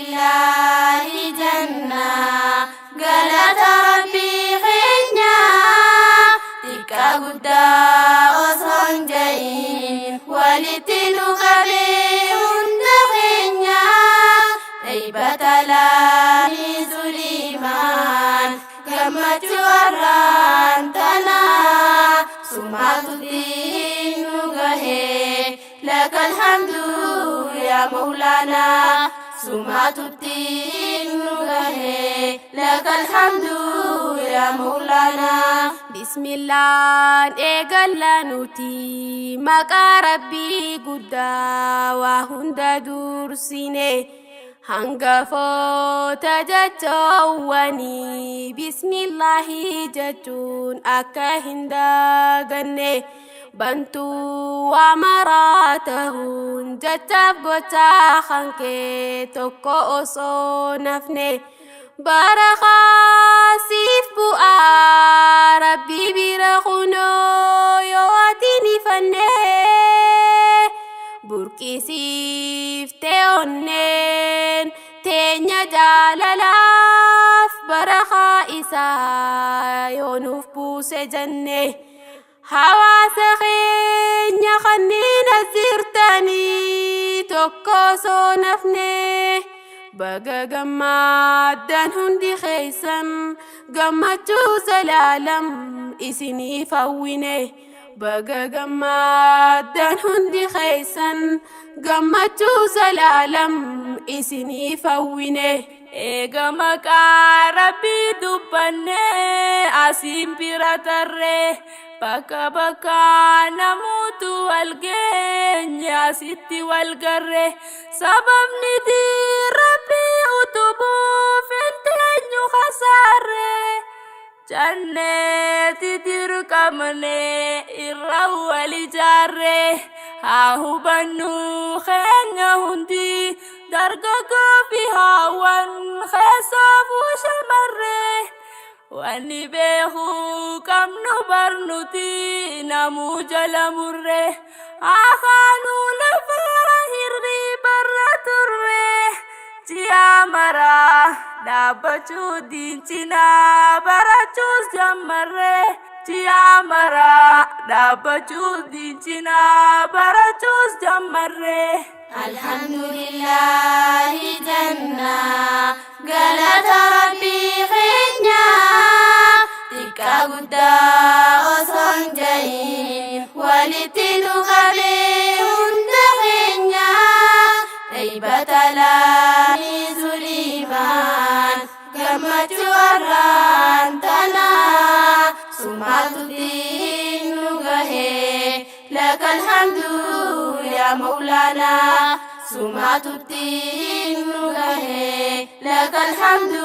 Alhamdulillahi jenna galata Rabbii keenya, xiqqaa guddaa osoo hin ja'iin walitti nu qabee hunda keenya. Dhaybata laamii Suliimaan gammachuu har'aan tana sumaatu ittiin nu gahee. Lakal hamdu yaa Mawlaanaa, sumaatu ittiin nu gahee. Lakal hamdu yaa Mawlaanaa. Bismillaan eegalla nuti maqaa Rabbii guddaa waa hunda dursine. Hangafoota jechoowwanii bismillaahi jechuun akka hin daganne. Bantuu waa maraa tahuun jechaaf gochaa kankee tokko osoo nafne. Barakaa siif bu'aa Rabbi bira kunoo yoo ati ni fanne. Burqisiiftee onneen teenya jaalalaaf barakaa isaa yoo nuuf buuse jenne. Hawaasa keenya kanneen as jirtanii tokko osoo nafne, baga gammaddan hundi keessan, gammachuu zalaalam isiniif hawwine. Baga gammaddan hundi keessan, gammachuu zalaalam isiniif hawwine. Eega maqaa Rabbii dubbannee asiin bira tarree, bakka bakka namuutu wal geenye asitti wal garre. Sababni Rabbii utubuuf hin teenyu kasaarre. Janneeti dirqamne irra wal ijaarre. Haa hubannu keenya hundi, dargaggoo fi haawwan, keessaafuu shamarree. Wanni beekuu qabnu barnuti namuu jala murre. Haa kaanuu lafa hirriibarra turre. Ji'a maraa dhaabbachuu diincinaa barachuus jammarre. Ji'a maraa dhaabbachuu diincinaa barachuus jammarre. Alhamdulillahi jenna galata Rabbii keenya, xiqqaa guddaa osoo hin ja'iin walitti nu qabee hunda keenya. Dhaybata laamii Suliimaan gammachuu har'aan tana sumaatu ittiin nu gahee. Lakal hamdu yaa Mawlaanaa, sumaatu ittiin nu gahee. Lakal hamdu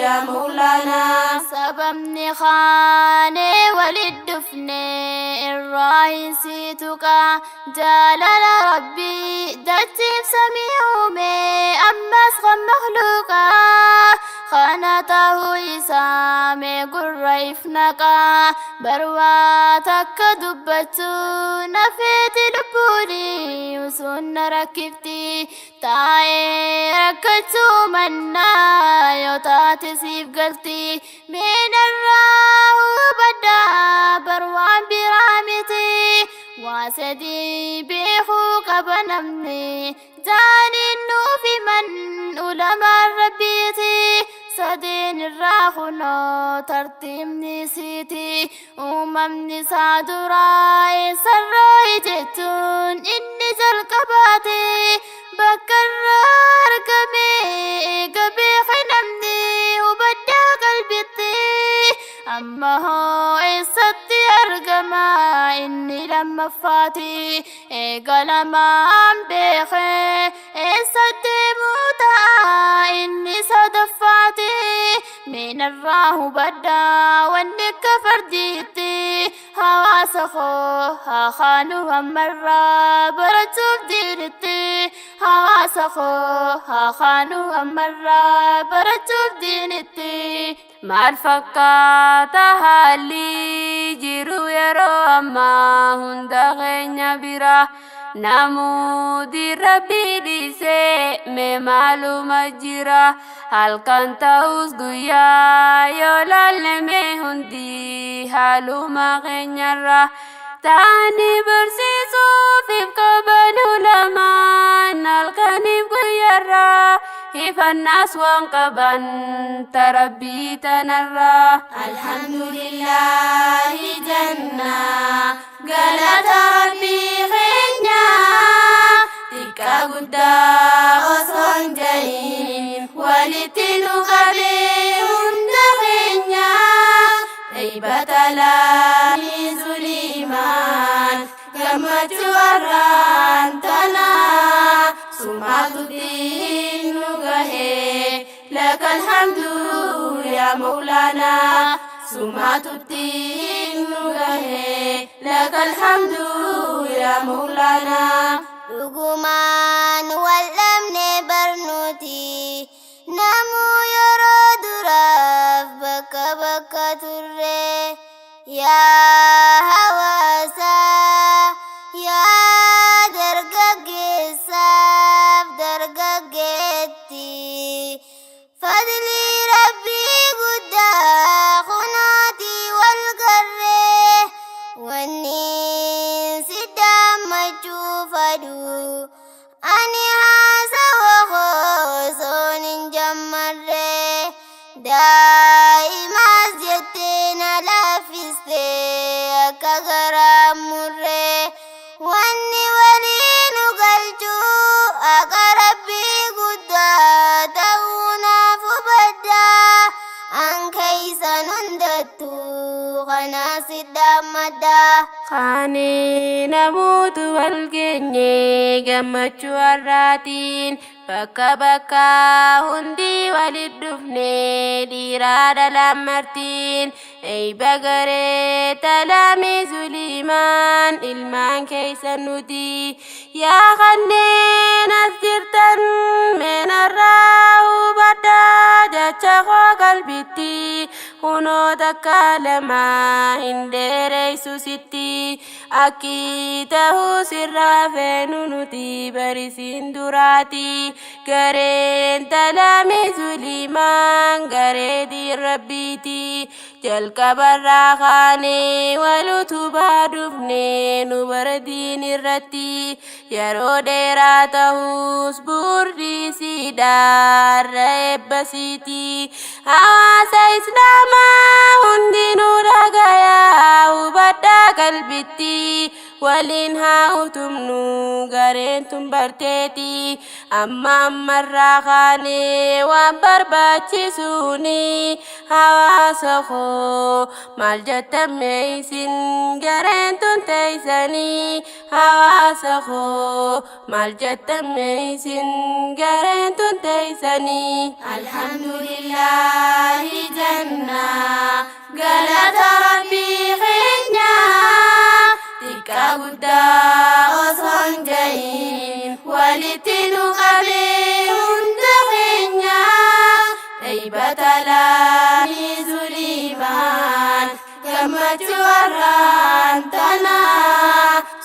yaa Mawlaanaa. Sababni kaanee walit dhufne irraa hin sii tuqa. Jaalala Rabbii dachiif samii uume, ammas kan makhluuqa kana ta'uu isaa mee gurra if naqa. Barwaa takka dubbachuu na feeti lubbuuni, usuun na rakkifti. Taa'ee rakkachuu mannaa yoo taate siif galti. Mee narraa hubadhaa, bar waan biraa miti. Waa sadii beekuu qaba namni, jaaniin nuuf himan ulamaan Rabbiiti. Sadeen irraa kunoo tartiibni isiiti. Uumamni isaa duraa eessarraa jechuun inni jalqabaati. Bakka irraa argame eega beeke namni, hubadhaa qalbitti. Amma hoo eessatti argama inni lammaffaati? Eega lamaan beeke eessa deemuu ta'a inni sadaffaati? Meenarraa hubadhaa wanni akka fardiitti. Hawaasa koo, haa kaanuu ammarraa barachuuf diinitti. Hawaasa koo, haa kaanuu ammarraa barachuuf diinitti. Maal fakkaata haalli jiru yeroo ammaa hunda keenya bira? Namooti rabbii dhiisee mee maaluma jira? Halkan ta'us guyyaa yoo laalle mee hundi haaluma keenyarra. Ta'anii barsiisuuf if qaban ulamaan halkaniif guyyaarra. Hifannaas waan qaban tarabbii tanarra. Alhamdulillahi janna galata rabbii keenya xiqqaa guddaa osoo hin jahin walitti nu qabee hunda keenya dhaybata laamii suliimaan gammachuu har'aan tana sumaatu ittiin nu gahee laka alhamdu yaa mawlaanaa sumaatu ittiin nu gahee laka alhamdu yaa mawlaanaa. Dhugumaan wal dhabne barnuuti namuu yeroo duraaf bakka bakka turre yaa hawaasaa yaa dargaggeessaaf dargaggeetti fadli rabbii guddaa kunooti wal garree wanni si daammachuu fadhu ani haasawa osoon hin jammarre daa'imaas jettee na laaffiste akka garaa murre wanni walii nu galchuu akka rabbii guddaa ta'uu naaf hubaddaa an keeysan hundattuu kanaa si dhaammaddaa. Kaanee namoota wal geenye gammachuu har'aatiin bakka bakka hundi walit dhufne dhiiraa dhalaan martiin eeyba garee talaamii suliimaan ilmaan keeysan nuti yaa kanneen as jirtan meenarraa hubadhaa jecha koo qalbitti kunoo takka lama hin dheereysu sitti akki ta'uu sirraa feenu nuti barisiin duraati gareen talaamii suliimaan garee diin rabbiiti jalqabarraa kaanee wal utubaa dhufne nu bara diin irratti yeroo dheeraa ta'us bu'uurri siidhaarra eebbasiiti hawaasa islaamaa hundinuu dhagayaa hubadhaa qalbitti waliin haa utubnu gareen tun barteeti amma ammarraa kaanee waan barbaachisuuni hawaasa koo maal jettan mee isin gareen tun teeysanii hawaasa koo maal jettan mee isin gareen tun teeysanii. Alhamdulillahi janna galata rabbii keenya xiqqaa guddaa osoo hin jahin walitti nu qabee hunda keenya dhaybata laamii suliimaan gammachuu har'aan tana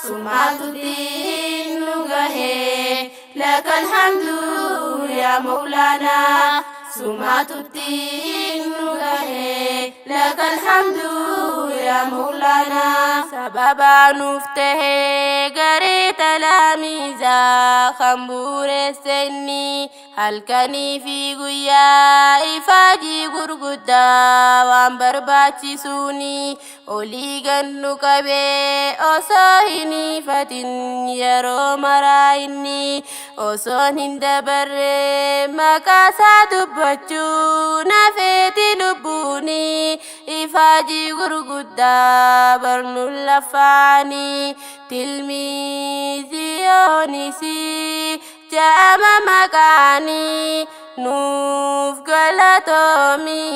sumaatu ittiin nu gahee laka alhamdu yaa mawlaanaa sumaatu ittiin nu gahee laka alhamdu yaa mawlaanaa. Sababaa nuuf tahee garee talaamiizaa kan bu'uureesse inni halkanii fi guyyaa ifaajii gurguddaa waan barbaachisuuni olii gannu qabee osoo hin ifatin yeroo maraa inni osoon hin dabarre maqaasaa dubbachuu nafeeti lubbuuni ifaajii gurguddaa barnuun lafaanii tilmiiziyoonisi ja'ama maqaanii nuuf galatoomii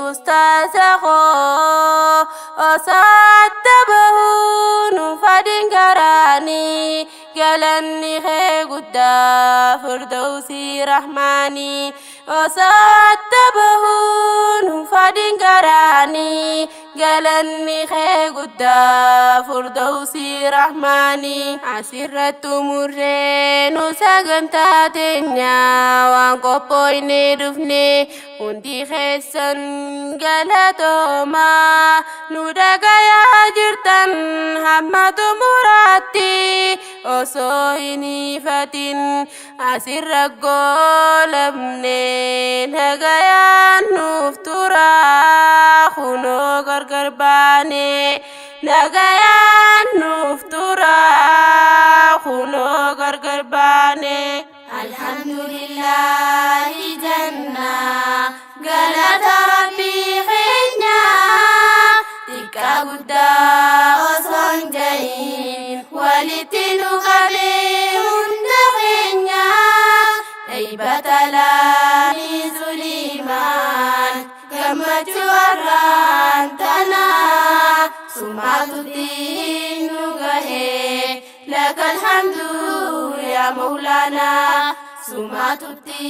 ustaaza koo Osoo adda bahuu nu fadhin garaanii galanni kee guddaa firdawsii rahmaanii. Osoo adda bahuu nu fadhin garaanii galanni kee guddaa firdawsii rahmaanii. Asirratti murree nu sagantaa teenya waan qophooyne dhufne hundi keessan galatoomaa nu dhagayaa jirtan hamma xumuraatti osoo hin hifatin asirra goolamne nagayaan nuuf turaa kunoo gargar baane nagayaan nuuf turaa kunoo gargar baane. Alhamdulillahi janna galata rabbii keenya xiqqaa guddaa osoo hin gahin walitti nu qabee hunda keenya dhaybata laanii suliimaan gammachuu har'aan tana sumaatutti nu gahee lakal hamdu yaa mawlaanaa sumaatutti.